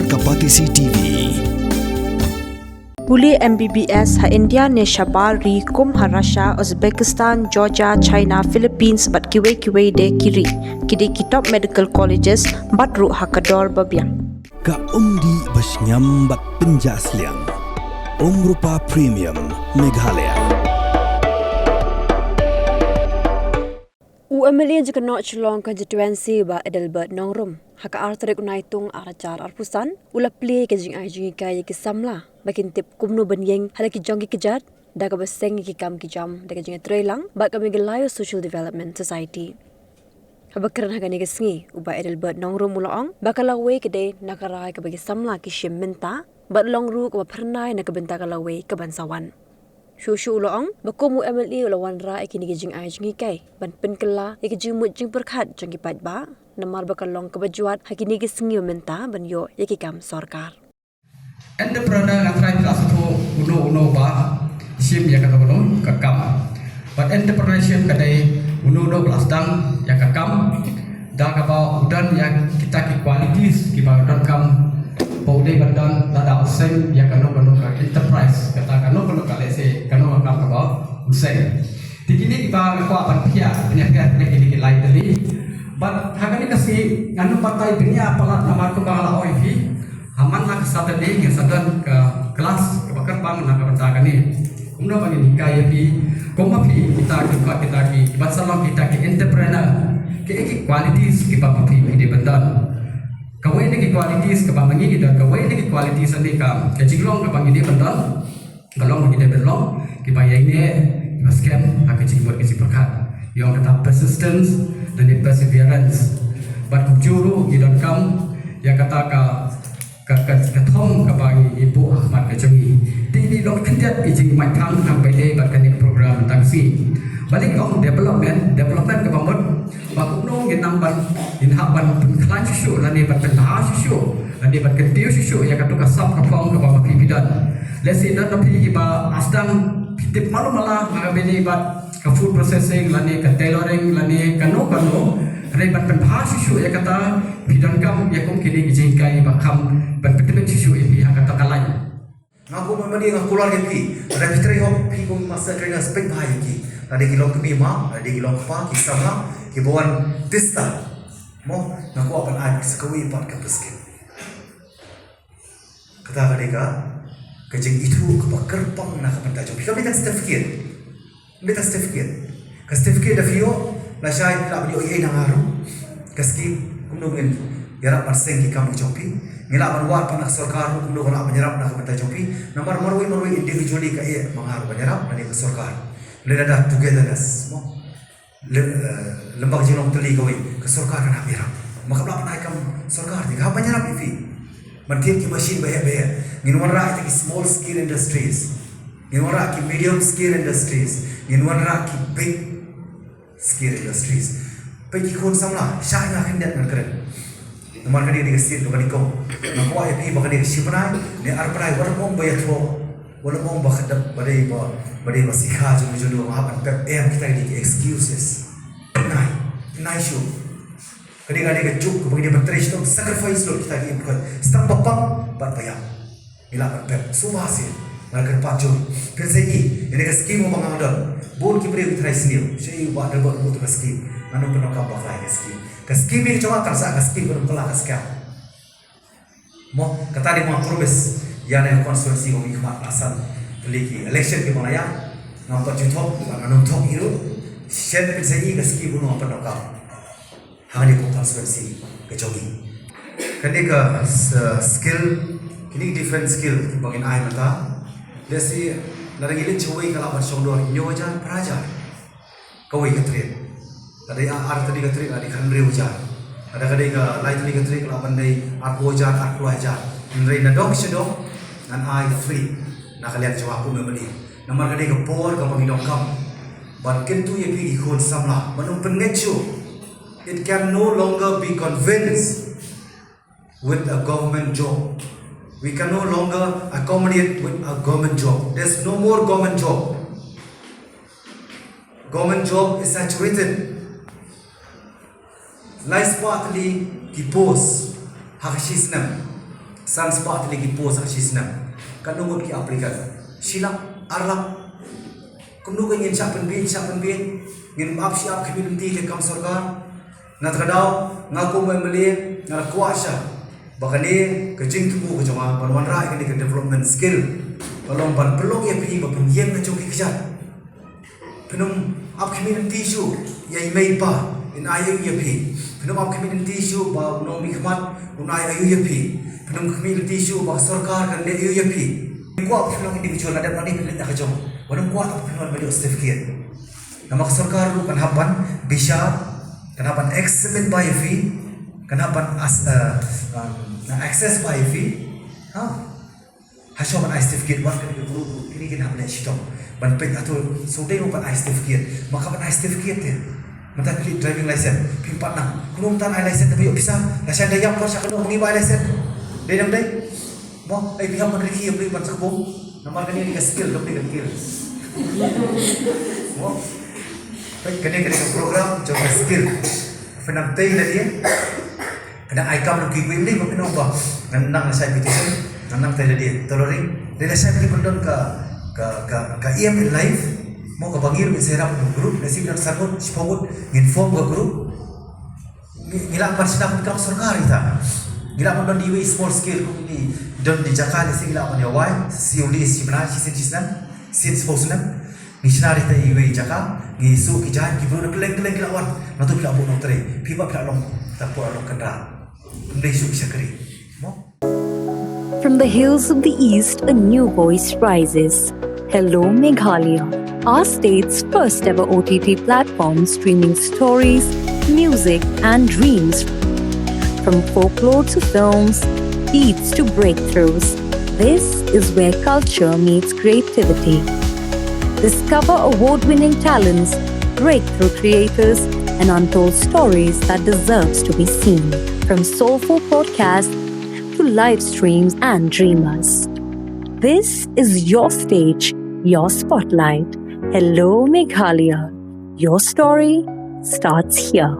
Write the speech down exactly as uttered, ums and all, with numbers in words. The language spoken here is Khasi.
Kapatisi T V. Pule M B B S ha India ne shabar ri kum ha Russia, Uzbekistan, Georgia, China, Philippines bad kiwei kiwei de ki ri. Ki dei ki top medical colleges bad ruh ha ka dor ba biang. Ka umdih ba shngiam bad pynjah sliang. Umrupa Premium Meghalaya. U M L A jong ka North Shillong constituency Bah Adelbert Nongrum, ha ka ar tarik u Naitung ar hajar arphew san, u la plie ka jingai jinghikai ïa ki samla ba kin tip kumno ban ïeng ha la ki jong ki kjat, da kaba seng ïa ki kam ki jam da ka jingïatreilang bad ka Meghalaya Social Development Society. Haba kren ha kane ka sngi, u Bah Adelbert Nongrum u la ong ba ka lawei ka dei na ka rai kaba ki samla ki shim mynta bad long ruh kaba phyrnai na ka bynta ka lawei kaban sa wan. Shuh shuh u la ong ba kum u M L A u la wanrah ïa kine ki jingai jinghikai ban pynkylla ïa ki jingmut jingpyrkhat jong ki paidbah, namar ba ka long kaba jwat ha kine ki sngi mynta ban ïoh ïa ki kam sorkar. Entrepreneur nga trai phi la sngewthuh uno uno ba shim ïa kano kano ka kam. Bad entrepreneurship ka dei uno uno ba la sdang ïa ka kam da kaba u don ïa kita ki qualities kiba donkam ba u dei ban don lada u seng ïa kano kano ka enterprise, kata kano kano ka, let's say, kano ka kam kaba u seng. Te kine kiba nga kwah ban pynïapher, pynïapher kine ki lai tylli. Bad ha kane ka sngi ngan nym batai pynïapalat namar kumba nga la ong ïa phi, ha man la ka Saturday ngin sa don ka class kaba kyrpang na ka bynta kane. Kumno ba ngin hikai ïa phi, kumba phi kita ki, kita ki, kiban sa long kita ki entrepreneur, ki, ki qualities kiba ma phi phi dei ban don. Kawei na ki qualities kaba ma ngi ngi don, kawei na ki qualities ne ka, ka jinglong kaba ngi dei ban don, ka long ba ngi dei ban long kiba ïaineh, kiba skhem ha ka jingmut ka jingpyrkhat. Ïa kata persistence lane perseverance. Bad kumjuh ruh ngi donkam ïa kata ka, ka, ka, ka thong kaba ngi buh ha khmat ka jong ngi. Te ngi long khyndiat ki jingmait khang hangtei bad kane ka program tang shi. Balei ong development, development kaba mut ba kumno ngin nang ban, ngin hap ban pynkhlaiñ shuh shuh lane ban pynbha shuh shuh lane ban kyntiew shuh shuh ïa katu ka sap ka phong kaba ma phi phi don. Let's say don ma phi kiba sdang, phi tip malu mala ha kaba ïadei bad ka food processing lane ka tailoring lane kano kano. Hynrei ban pynbha shuh shuh ïa kata phi donkam ïa kum kine ki jinghikai ba kham ban pyntbit shuh shuh ïa phi ha kata ka lain. Nga kum ma dei nga kular ïa phi, lada phi trei hok phi kum master trainer, peit bha ïa ki. Lada ki long kmie ma, lada ki long kpa, ki samla kiba wan tista. Mo, nga kwah ban ai sa kawei pat ka pyrshah. Kata ka dei ka, ka jingithuh kaba kyrpang na ka bynta jong phi. Ka bynta certificate. Bynta certificate. Ka certificate da phi ïoh, lashai phi lah ban ïoh ei ei na nga ruh. Ka scheme, kumno ngin ïarap ban seng ki kam ki jong phi. Ngi lah ban wad pat na ka sorkar ruh, kumno ka lah ban ïarap na ka bynta jong phi. Namar marwei marwei individually ka eh ma nga ruh ban ïarap, lane ka sorkar. Lane da togetherness, mo. Lem, eh, lem bad ka jinglong tylli kawei, ka sorkar kan hap ïarap. Ma kam lah ban ai kam sorkar te, ka hap ban ïarap ïa phi. Ban thied ki machine ba heh ba heh. Ngin wanrah ïa ki small scale industries. Ngin wanrah ki medium scale industries. Ngin wanrah ki big scale industries. Peit ki khun samla, shah nga khyndiat ngan kren. Namar kane ka dei ka sien kaba nyngkong. Nga kwah ïa phi ba kane ka shi bnai ne ar bnai, wat ym ong ba ïathuh, wat ym ong ba khyndep, ba dei ba, ba dei ba sikha jong jong nga hap ban pep, em, kita ki dei ki excuses. Pynai, pynai shuh. Kane ka dei ka juk kaba ngi dei ban trei shuh, sacrifice lut kita ki em, pynkhoi. Step ba pang bad ba ïap. Ngi lah ban pep, suba sien, nga la kyrpad jur. Pynsngewthuh ïa kane ka skim ba nga don. Bun ki briew ki tharai sniew. Sha ïa u Bah Adelbert u buh ïa ka skim. Ngan ym pyndonkam bakla ïa ka skim. Ka skim ïa ka jong nga kan sa ka skim, ka ym kylla ka skim. Mo, kata dei ma nga promise ïa kane ka constituency ba ngi khmat, la san tylli ki election kiba la ïaid. Ngam pat ju thok, ngan ym thok hi ruh. Shen pynsngewthuh ïa ka skim, bun nga pyndonkam. Ha kane ka constituency ka jong ngi. Kane ka s-, skill, kine ki different skill kiba ngin ai mynta. Let's say, lada ngi leit shawei ka lah ban shong dor hynñiew hajar, phra hajar. Kawei ka trade. Lada dei ar tylli ka trade, ka dei khathynriew hajar. Lada ka dei ka lai tylli ka trade, ka lah ban dei arphew hajar, arphew lai hajar. Hynrei nadong sha dong, ngan ai ka free na ka liang jong nga kum u M L A. Namar ka dei ka por kaba ngi donkam ban kyntu ïa phi ki khun samla, ban ym pynngeit shuh. It can no longer be convinced with a government job. We can no longer accommodate with a government job. There's no more government job. Government job is saturated. Lai spah tylli ki post ha ka shi snem. San spah tylli ki post ha shi snem. Katno ngut ki applicant? Shi lak, ar lak. Kumno ka ngin shah pynbieit, shah pynbieit? Ngin ap shi ap khmih lynti te kam sorkar. Na kata ka daw, nga kum u M L A, nga la kwah shai ba kane ka jingthmu ka jong nga ban wanrah ïa kane ka development skill ka long ban pynlong ïa phi ba pynïeng na jong ki kjat. Phin ym ap khmih lynti shuh ïa i mei i pa in ai aïu ïa phi. Phin ym ap khmih lynti shuh ba u nongmihkhmat un ai aïu ïa phi. Phin ym khmih lynti shuh ba ka sorkar kan leh aïu ïa phi. Phin kwah ba phin long individual, la dep nangne phin leit na ka jong. Wat nym kwah ba phin long ban ïoh certificate. Namar ka sorkar ruh kan hap ban bishar, kan hap ban examine bha ïa phi, kan hap ban as, eh, um, assess bha ïa phi. Ha? Hashwa ban ai certificate, wat kane ka group ruh, kine kin hap leh shitom. Ban peit hato shu dei mo ban ai certificate. Ma ka ban ai certificate te, mynta phi leit driving license, phim pat nang. Kumno mynta ai license te ba ïoh pisa? Lashai da ïap pat sha kano, ma ngi ba ai license. Dei ne ym dei? Mo, ai phi hap ban rikhi ïa phi ban sa kbum. Namar kane ka skill, dei ka skill. Mo. Peit kane, kane ka program jong ka skill. Phin nang tei lade. Ka dang ai kam ïa kiwei, ym dei ba phin ong ba ngan nang lashai petition, ngan nang tei lade, tolering. Dei lashai phi ban don ka, ka, ka, ka aim in life. Mo, kaba ngi ruh ngin sa ïarap ïa ka group, lehse ngi don san ngut, shiphew ngut, ngin form ka group. Ngi, ngi lah ban shna kum ka sorkar ita. Ngi lah ban don iwei i small scale, kum ngi don i jaka, lehse ngi lah ban ïa wai, shi uni, shi bnai, shisien shisnem, shisien shiphew snem. Ngi shna ita iwei i jaka, ngi shu ki jaiñ, ki briew na kylleng kylleng ki la wan. Nato phi la buh nongtrei, phi ba phi la long, ta phi la long kynrad. Ym dei shu ki shakri. Mo? From the hills of the East, a new voice rises. Hello, Meghalaya, our state's first ever O T T platform streaming stories, music, and dreams. From folklore to films, beats to breakthroughs, this is where culture meets creativity. Discover award winning talents, breakthrough creators, and untold stories that deserves to be seen. From soulful podcasts to live streams and dreamers. This is your stage, your spotlight. Hello, Meghalaya. Your story starts here.